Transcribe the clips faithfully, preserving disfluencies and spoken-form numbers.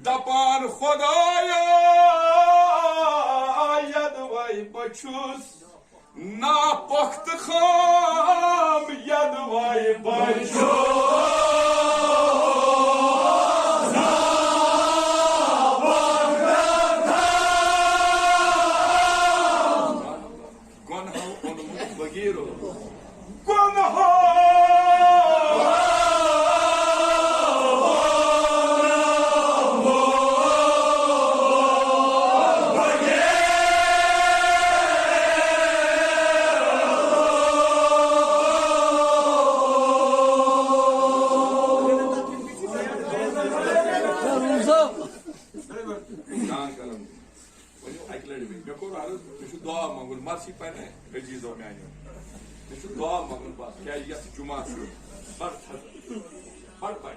دپان خدایا، یدوے بہٕ چھُس ناپختہٕ خام، یدوے بہٕ چھُس گۄنہو اوٚنمُت بغیرو۔ گۄنہو جان کرم۔ ؤنِو اَکہِ لَٹہِ بیٚیہِ۔ مےٚ کوٚر عرض، مےٚ چھُ دُعا منٛگُن، مرثی پَرِ عزیٖزو میٛانیو۔ مےٚ چھُ دُعا منٛگُن بَس، کیٛازِ یَتھ جُمعہ چھُ بَڑٕ تھَزٕ، بَڑٕ پَرِ۔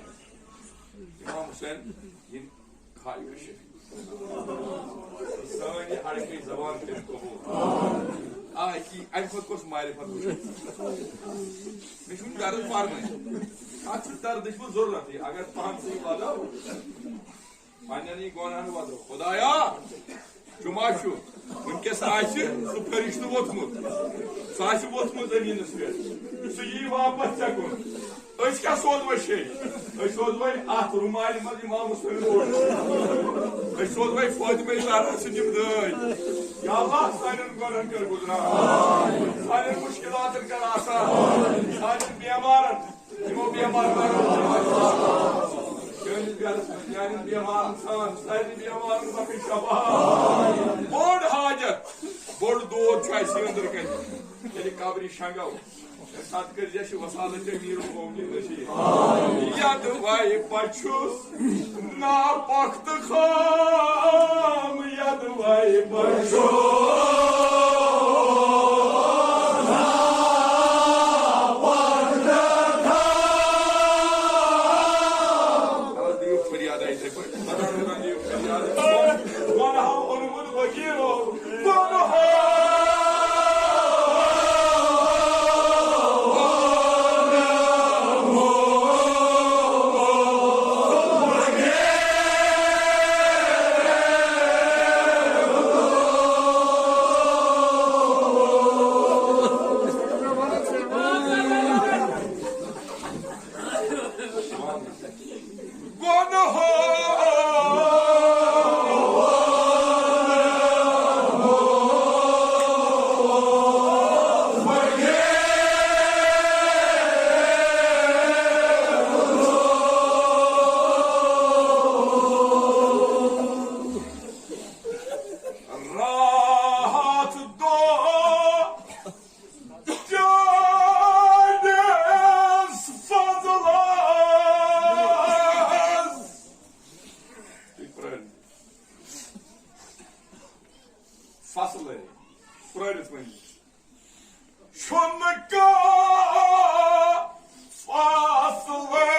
اِمام حُسین یِن خایف شریٖف۔ سٲنۍ یہِ اَڑکے زبان کٔرِتھ قبوٗل۔ آ، یہِ اَمہِ کھۄتہٕ کۄس معرفت وٕچھو؟ مےٚ چھُنہٕ غرض پَرنَے۔ اَتھ چھُ دردٕچ وۄنۍ ضروٗرتٕے، اگر پانسٕے وَدو۔ پننٮ۪ن یہِ گۄناہن وَدو۔ خدایا، جُمعہ چھُ، وٕنکیٚس آسہِ سُہ فرشتہٕ ووٚتھمُت، سُہ آسہِ ووٚتھمُت زٔمیٖنَس پٮ۪ٹھ، سُہ یی واپس ژےٚ کُن۔ أسۍ کیٛاہ سوزوے شیٚے؟ أسۍ سوزوے اَتھ رُمالہِ منٛز اِمام حُسین اور۔ أسۍ سوزوے فاطمہ زہرا سٕنٛدۍ یِم دٲدۍ۔ یا اللہ، سانٮ۪ن گۄناہن کر گُزران، سانٮ۪ن مُشکِلاتن کر آسان، سانٮ۪ن بیمارن یِمو بیمارن، چٲنِس گرس منٛز، چانٮ۪ن بیمارن سان، سارنٕے بیمارن بخش شفا۔ بوٚڑ حاجت، بوٚڑ دود چھُ اَسہِ أنٛدرٕ کنہِ۔ ییٚلہِ قبرِ شنگو، تَمہِ ساتہٕ کٔرۍ زِ اَسہِ وسالت امیر المومنین نصیب۔ یدوے بہٕ چھُس ناپختہٕ خام، یدوے بہٕ چھُس خبر دِیِو فریاد اَتہِ پٲٹھۍ۔ خبر دِیِو فریاد۔ گۄنہو اوٚنمُت وکیٖلو، گۄنہو۔ راحت دۄہ چٲنِس فضلس۔ فصلے۔ پرٲرِتھ ؤنِو۔ چھُنہٕ کانٛہہ فاصلہٕ۔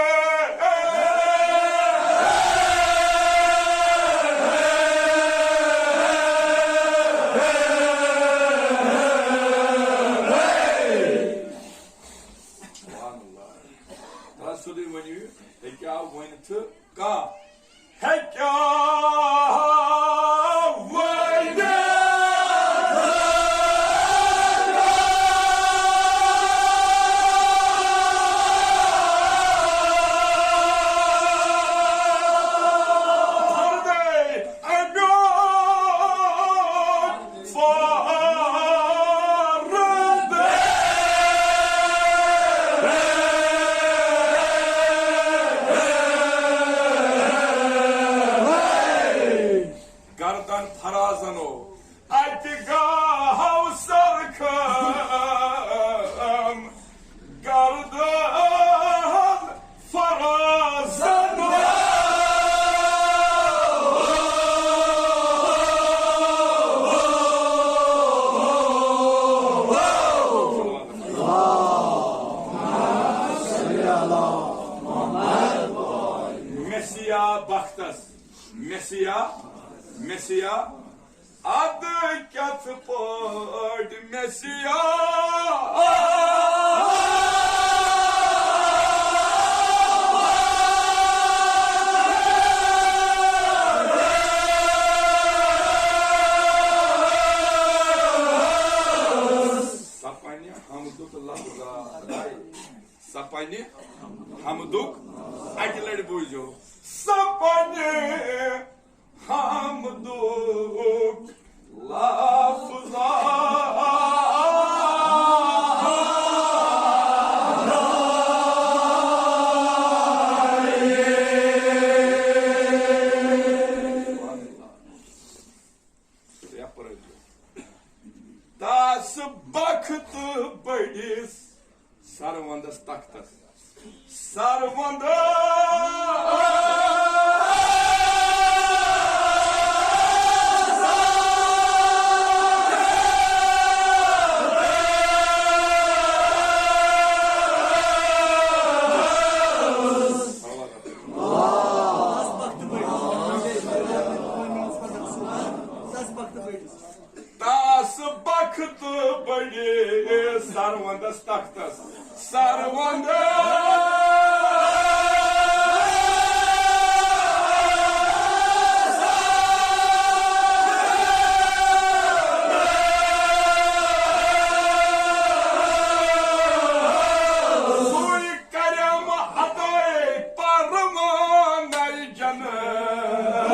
سبحان اللہ۔ تَس سیوٚدُے ؤنِو، ہیٚکیٛاہ ؤنِتھ کانٛہہ؟ ہیٚکیٛاہ ؤنِتھ؟ فردے امیُک فرد۔ گردن فرازنو اتہِ گاہو سرخم، گردن فرازنو۔ مسیح بختس، مسیح، مسیح۔ ادٕ کتھ پٲٹھۍ مسیح؟ حمدُک اَکہِ لَٹہِ بوٗزِو۔ سۄ پننہِ حمدُک لفظ۔ تَس بخت بٔڑِس سروندس تختس۔ سروندس۔ تس بخت بڑے سروندس تختس۔ سروندس۔ سُے کرم عطا پروانہ جنت۔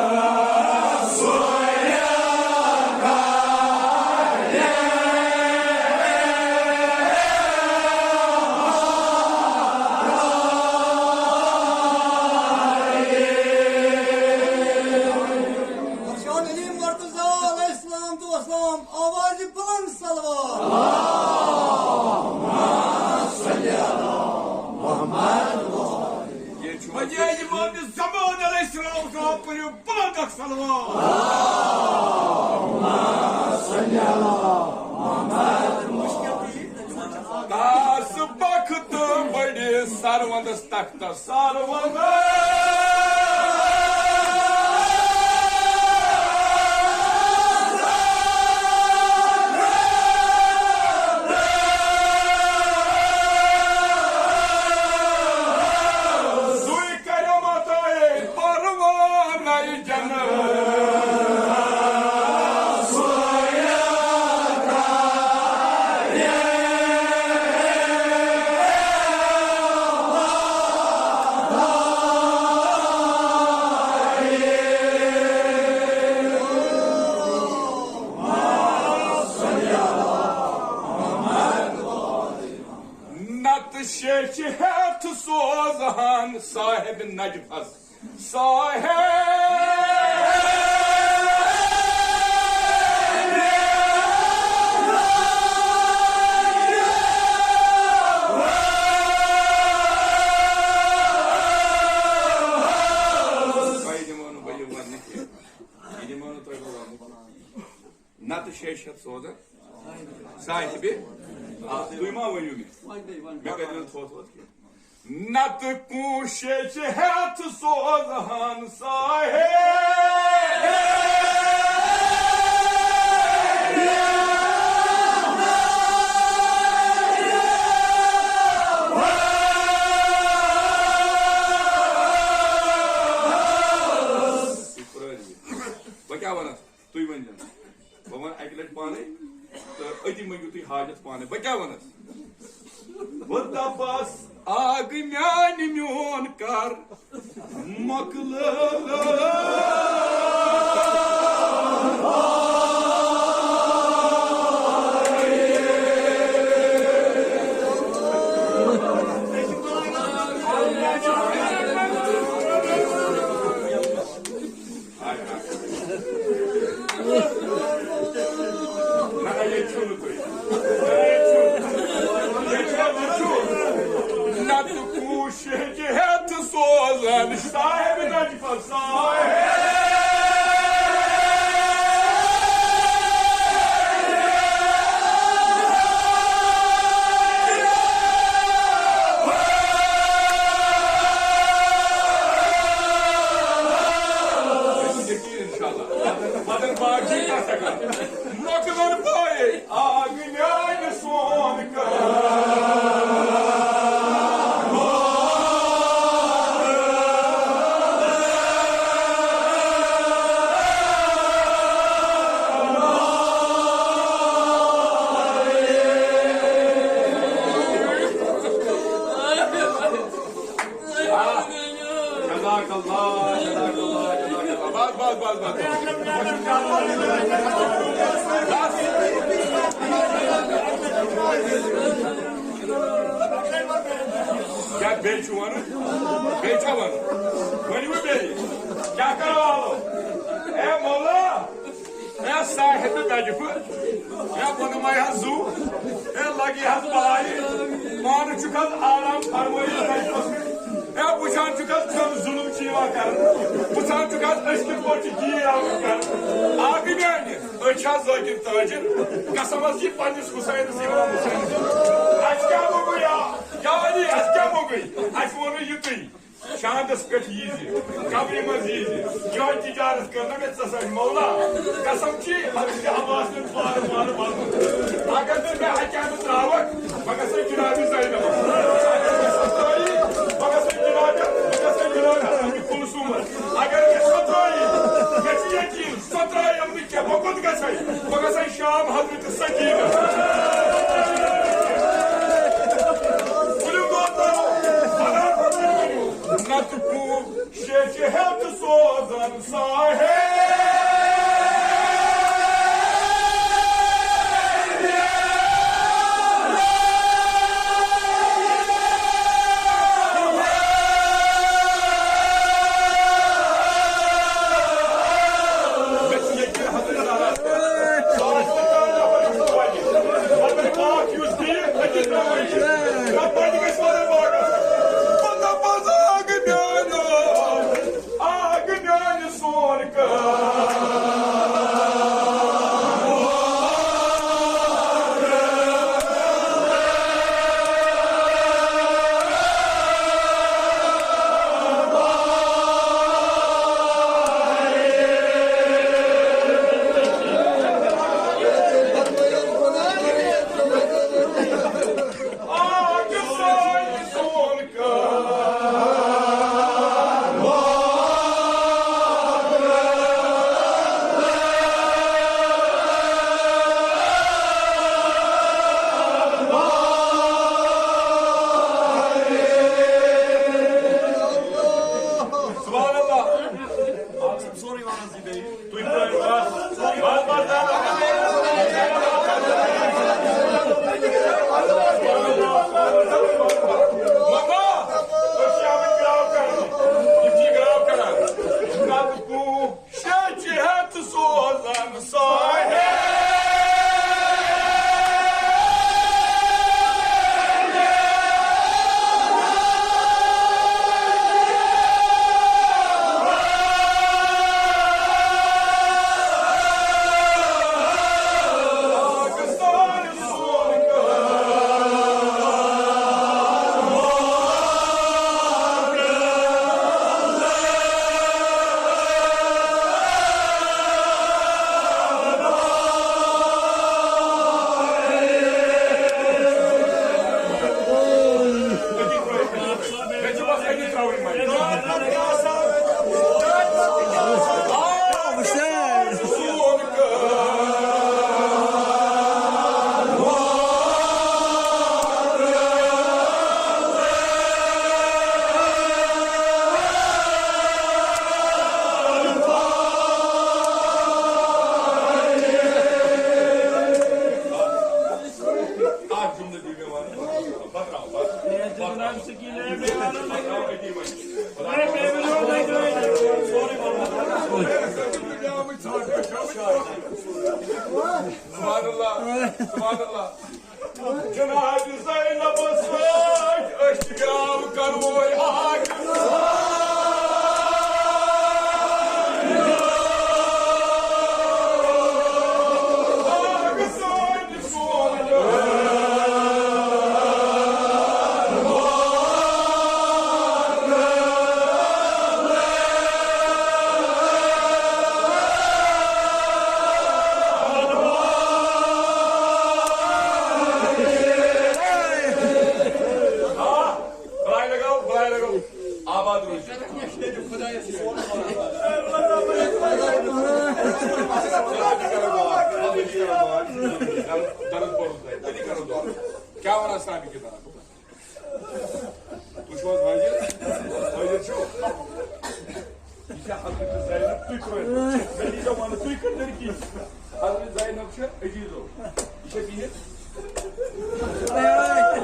درشان علی مرتضی علیہ السلام تو اسلام آواز بلند صلوات۔ بجائے امام زمان علیہ السلام صاحب پٔرِو بلند اکھ صلوات۔ تس بخت بڑِ سروندس تختس۔ سروندس۔ سُے کرم عطا پروانہ جنت۔ نتہٕ شیٚچھِ ہٮ۪تھ سوزہن صاحب نجفس۔ صاحب۔ بہٕ دِمو نہٕ، بہٕ یہِ وَننہٕ کینٛہہ۔ یہِ دِمو نہٕ تۄہہِ بہٕ وَننہٕ کینٛہہ۔ نتہٕ شیٚچھِ ہٮ۪تھ سوزن صاحبِ۔ آ، تُہۍ ما ؤنِو مےٚ؟ مےٚ کَتہِ ووٚن ژھوٚٹ ووٚٹ کینٛہہ؟ نتہٕ کُنٛشیٚچھِ ہٮ۪تھ سوزہن صاحب۔ بہٕ کیٛاہ وَنَس؟ تُہۍ ؤنۍ زیو۔ بہٕ وَنہٕ اَکہِ لَٹہِ پانَے تہٕ أتی مٔنٛگِو تُہۍ حاجت پانَے۔ بہٕ کیٛاہ وَنَس؟ بہٕ دَپَس، آ گٔے میٛانہِ میون کَر مۄکلٲو۔ نتہٕ کوٗشِش ہٮ۪تھ سوزن صاحب نجفہ صاحب۔ بس، بس، بس۔ کیٛاہ بیٚیہِ چھُ وَنُن؟ بیٚیہِ چھا وَنُن؟ ؤنِو بیٚیہِ۔ کیٛاہ کَرو آلو؟ اے مولا، اے صاحب نجفہٕ، اے ووٚنمَے حظ زُو، اے لَگی حظ بَلایہِ، پانہٕ چھُکھ حظ آرام فرمٲیِتھ نجفَس۔ اے وٕچھان چھُکھ حظ کَم ظُلُم چھُ یِوان کَرنہٕ، وٕچھان چھُکھ حظ أسۍ کِتھ پٲٹھۍ چھِ گیٖر آمٕتۍ کَرنہٕ۔ اَکھ میٛانہِ أچھ حظ ذٲکِر تٲجِر، قسم حظ چھِ پنٛنِس حُسینَس اِمام حُسینَس۔ اَسہِ کیٛاہ موٚگُے یا، یا علی، اَسہِ کیٛاہ موٚگُے؟ اَسہِ ووٚنُے یِتُے۔ شاندس پٮ۪ٹھ ییٖزِ، قبرِ منٛز ییٖزِ، یِہوٚے تجارت کٔر نہ مےٚ ژےٚ سۭتۍ مولا۔ قسم چھی حضرت عباس نیُن پارٕ پارٕ بنُن۔ اگر نہٕ مےٚ اَکہِ اَندٕ ترٛاوَکھ، بہٕ گژھٕ جنابِ زینبس۔ اگر مےٚ سۄ ترٛٲیی، بہٕ گژھٕ جنابِ، بہٕ گژھٕ جنابِ حضرت کلثومس۔ اگر مےٚ سۄ ترٛٲیی، مےٚ چھُ یقیٖن، سۄ ترٛٲیِم نہٕ کینٛہہ، بہٕ کوٚت گژھٕ؟ بہٕ گژھٕ شام حضرت سکینس۔ ؤلِو دۄہ دۄہ، برابر ؤلِو۔ نتہٕ کُم شیٚچہِ ہٮ۪تھ سوزن ساحل۔ سبحان اللہ۔ آز چھُم سورُے وَنان زِ بیٚیہِ تُہۍ پرٛٲرِو اَتھ۔ بس، بس، بس۔ مگر أسۍ چھِ آمٕتۍ گرٛاو کَرنہِ۔ یِم چھِ گرٛاو کَران۔ نَتہٕ کُم شیٚچہِ ہٮ۪تھ سوزن ساحل۔ اکھ جملہٕ دِیِو مےٚ وَننہٕ۔ بہٕ ترٛاوٕ، بہٕ ترٛاوٕ۔ سبحان اللہ، سبحان اللہ۔ جناب زینبس سۭتۍ أسۍ گرٛاو کرٕ وٲلۍ اکھ۔ بلایہِ لگاو، بلایہِ لگاو۔ آباد روٗزِو۔ درد پوٚرُن تۄہہِ، تیٚلی کرو دعا۔ کیٛاہ وَنان صاحبِ کِتاب؟ تُہۍ چھِو حظ حٲضِر؟ حٲضِر چھِو؟ یہِ چھا حق؟ زینب، تُہۍ ترٛٲیِو۔ مےٚ دیٖزیو وَنہٕ، تُہۍ کٔژ لٔڑکی؟ حضرت زینب چھِ عزیزو۔ یہِ چھےٚ بِہِتھ۔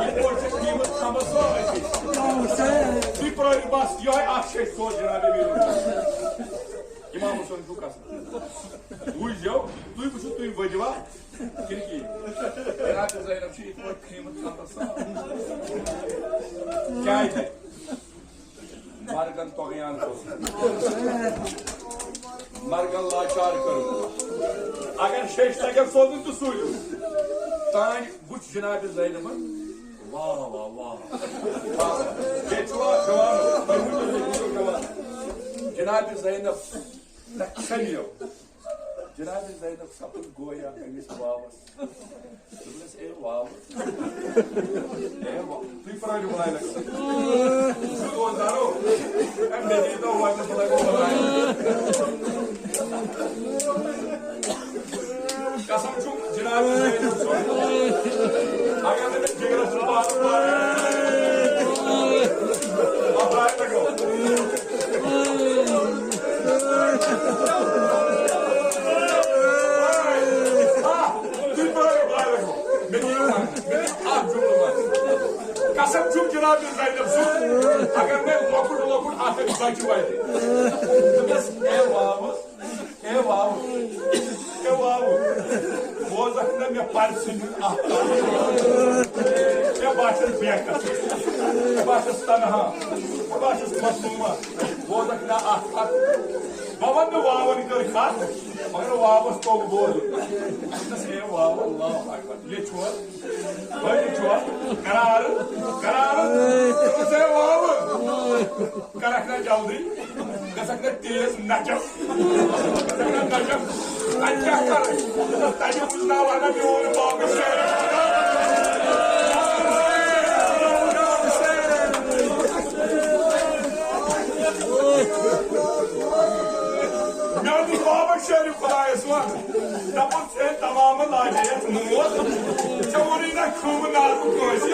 یِتھ پٲٹھۍ چھِ قۭمَتھ کھمبَس سورُے کینٛہہ۔ تُہۍ پرٛٲرِو بَس، یِہوٚے اَکھ چھِ أسۍ سوز جناب أمیٖرُل۔ اِمام حسین چھُو قسم۔ وٕچھزیو، تُہۍ وٕچھِو، تُہۍ ؤدِوا کِنہٕ کِہیٖنۍ۔ جناب زینب چھِ یِتھ پٲٹھۍ قۭمَتھ کھمبَس سورُے۔ کیٛازِ؟ مرگن طغیان کوٚرمُت، مرگن لاچار کوٚرمُت۔ اگر شیش لگن سوزُن تہٕ سوٗزِو۔ تانۍ وٕچھ جناب زینبن، واہ، واہ، واہ۔ ییٚتہِ چھُوا جوان؟ تُہۍ ؤنِو، ییٚتہِ چھُوا جوان؟ جناب زینب، تۄہہِ چھَنہٕ یہِ۔ جناب زینب سپُد گویا أمِس واوس۔ دوٚپنَس، "اے واو، اے واو، تُہۍ پرٛٲرِو بلاے لَگو۔ تُہۍ اوس دَرو، اے مےٚ دیٖتو وَنہِ بلاے گوٚو بلاے۔" قسم چھُم جناب زینب سُنٛد، اگر نہٕ مےٚ جِگرَس منٛز باسُن پانہٕ، بلاے لَگو۔ تُہۍ پرٛٲرِو، بلاے لَگو۔ مےٚ دِیِو وَنہِ، مےٚ دِیِو اَکھ جُملہٕ وَنہِ۔ قسم چھُم جناب زینب سُنٛد، اگر مےٚ لۄکُٹ لۄکُٹ اَکھ اَکھ بَچہِ وَتہِ۔ دوٚپمَس، "اے واوٕ، اے واوٕ، اے واوٕ، بوزَکھ نہ مےٚ پَرِ ژھٕنِتھ اَکھ کَتھ۔ مےٚ باسٮ۪س بے کَتھ، مےٚ باسٮ۪س تنہا، مےٚ باسٮ۪س مصوٗمہ، بوزَکھ نہ اَکھ کَتھ۔" بہٕ وَنہٕ نہٕ واوَن کٔر کَتھ، مگر واوَس توٚگ بوزُن۔ دوٚپمَس، "اے واوٕ، اللہ اکبر، ییٚتہِ چھُوا؟" بٔلۍ چھُ کرار، کرار۔ ژٕ ہے واوٕ۔ کرکھ نہ جلدی، گژھکھ نہ تیز نچک۔ گژھکھ نہ نچک۔ تتہِ کیٛاہ کرٕ؟ تتہِ وٕچھناو ہنا میون بابہٕ شیرِ۔ میون بابہٕ شیرِ خدایس وَن۔ دَپُن، ژےٚ تمامہٕ لاجے یتھ موت۔ ژےٚ ووٚنُے نہ کھُمہٕ نارٕ کٲنٛسہِ۔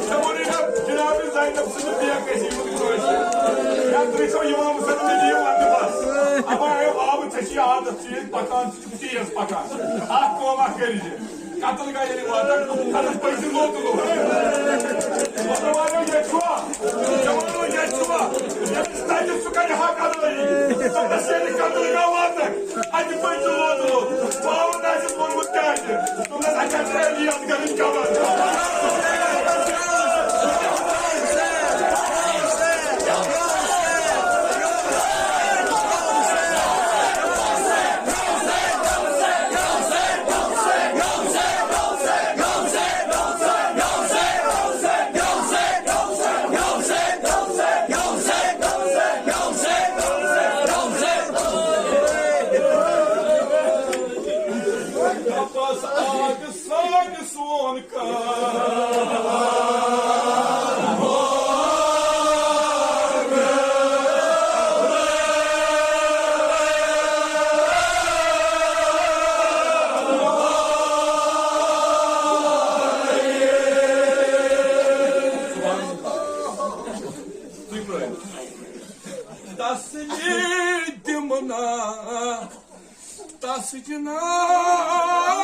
ژےٚ ووٚنُے نہ جناب زینب سٕنٛدِ بے کسی ہُنٛد کٲنٛسہِ۔ یا تُہۍ چھِو یِوان وٕچھان، مےٚ دِیِو ونٛدٕ بس۔ اما ہے واوٕ، ژےٚ چھِ عادت، ژٕ ییٚلہِ پکان، ژٕ چھُکھ تیز پکان۔ اکھ کٲم اکھ کٔرۍ زِ۔ قتل گاہ ییٚلہِ واتَکھ، تَتٮ۪تھ پٔکۍ زِ لوٚت لوٚت۔ مطلب، وَنو، ییٚتہِ چھُوا؟ مےٚ وَنو، ییٚتہِ چھُوا؟ ییٚمِس تَتہِ سُہ کَرِ ہا قتلٕے۔ دوٚپنَس، ییٚلہِ قتل گاہ واتَکھ، اَتہِ پٔکۍ زِ لوٚت لوٚت۔ باوَن آسٮ۪س ووٚنمُت کیٛازِ؟ دوٚپنَس، اَتہِ آسہِ علی اصغرٕنۍ قبر۔ واپس آگ ساگ سون کار۔ تسلی دِمہٕ نا تس جناب۔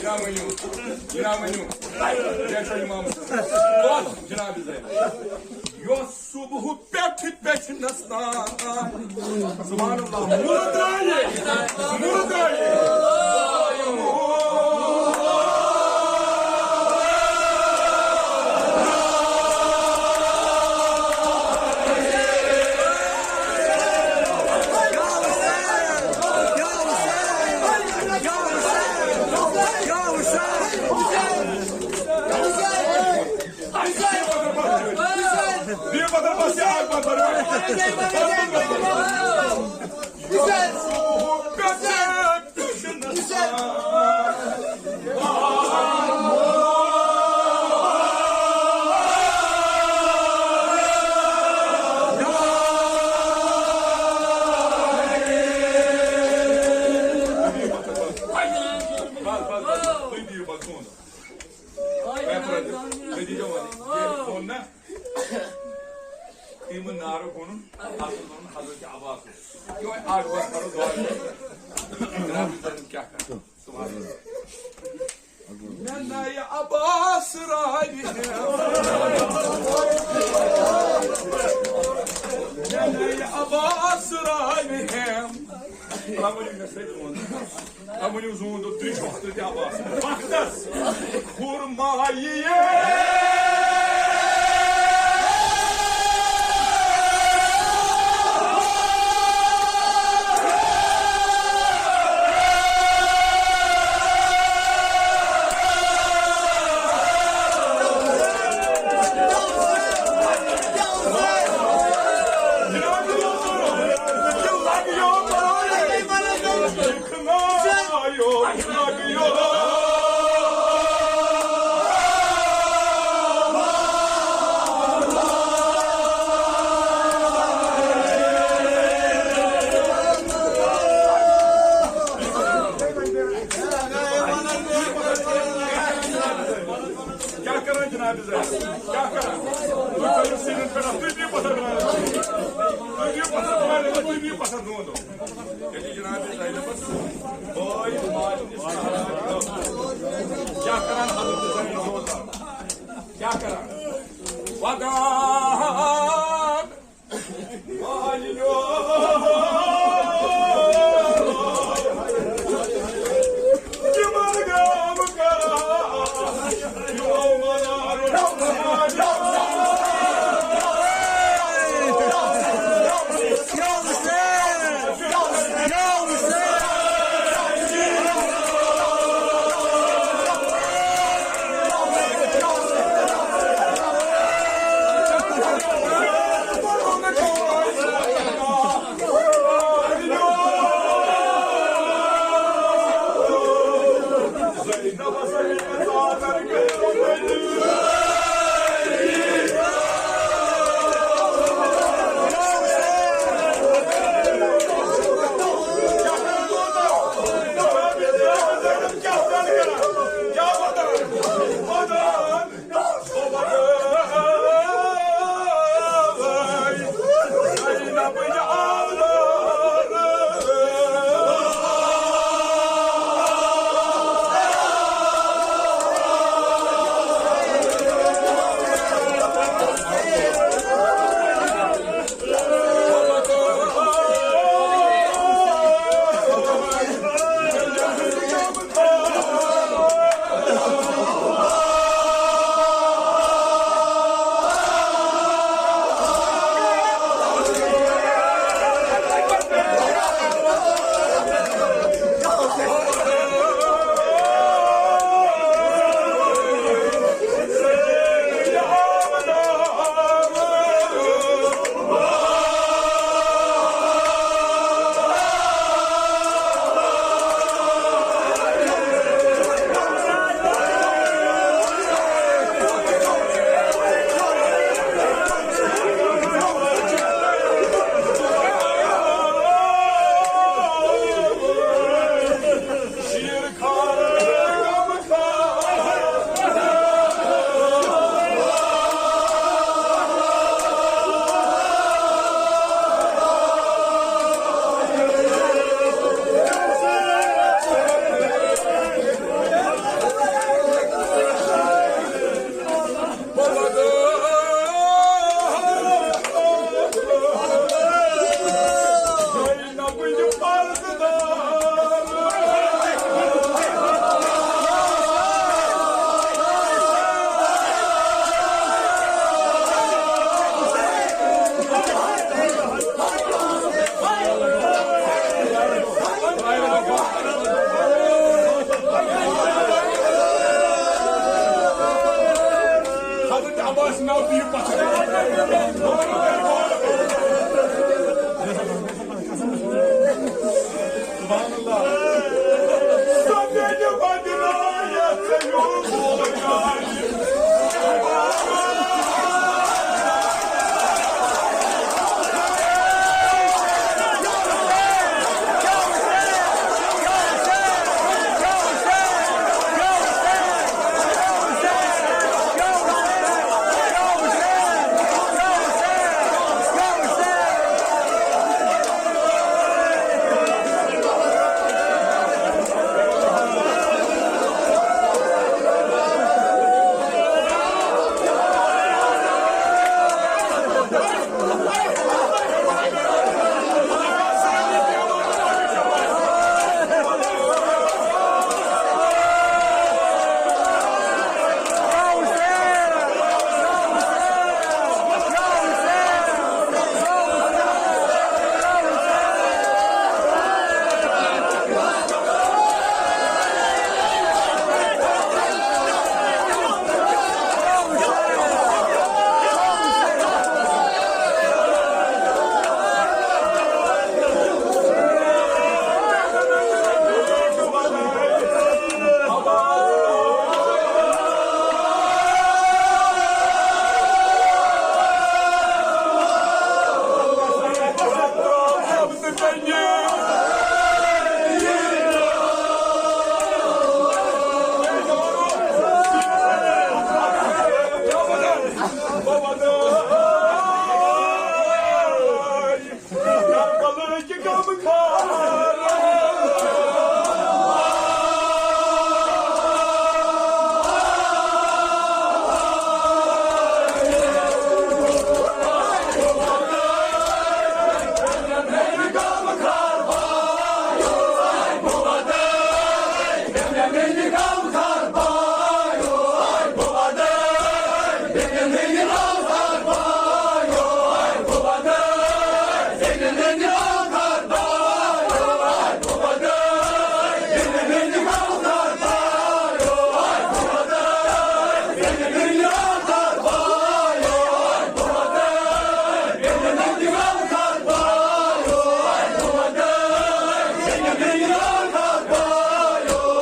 جناب ؤنِو، جناب ؤنِو۔ کیٛاہ چھُ امام صٲب؟ کۄس جناب زینب؟ یۄس صبح پٮ۪ٹھ بیٚچھنَس تام۔ سبحان اللہ۔ مُردایہِ، مُردایہِ۔ کیٛاہ کرٕ؟ مےٚ نَیہِ عباس راوِ ہٮ۪م۔ مےٚ نَیہِ عباس راوِ ہٮ۪م۔ تَوَے ؤنِو مےٚ سۭتۍ ووٚن۔ تَوَے ؤنِو زوٗن دۄہ تُہۍ چھِو تہِ عباس۔ وقتس خُرمایہِ۔ کیٛاہ کران جناب زاہد؟